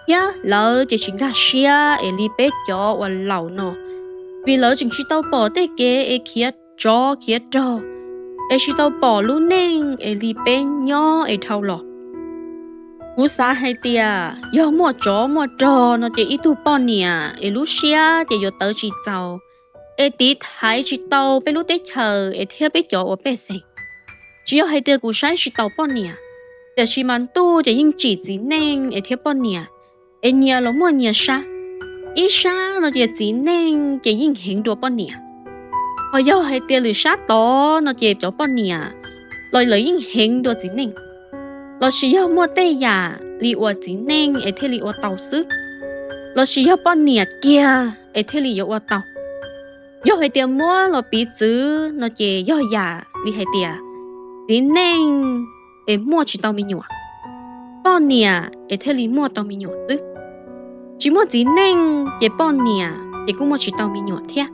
Thiab lawv ces tsis nkag siab es li peb cov uas laus no, vim lawv tseem tsis tau pom tej kev es khiav tsov khiav rog, es tsis tau pom lub neej es li peb nyob es dhau los. Kuv xav hais tias yog muaj tsov muaj rog no ces ib tug poj niam es lub siab ces yuav tawv tsis txaus, es tiv thaiv tsis tau peb lub teb chaws es thiab peb cov uas pej xeem. Tsis yog hais tias kuv saib tsis taus poj niam, tiam sis mas ntuj ces yeej tsim txiv neej es thiab poj niam es nyias los muaj nyias sab. Ib sab no ces txiv neej ces yeej heev dua poj niam, ho yog hais tias lwm sab tod no ces cov poj niam los lawv yeej heev dua txiv neej. Lossis yog muaj tej yam li uas txiv neej es thiaj li ua tau xwb, lossis yog poj niam kiag es thiaj li yuav ua tau. Yog hais tias muab los piv txwv no ces yog yam li hais tias txiv neej es muaj tsis tau me nyuam, poj niam es thiaj li muaj tau me nyuam xwb. Tsis muaj txiv neej ces poj niam ces kuj muaj tsis tau me nyuam thiab.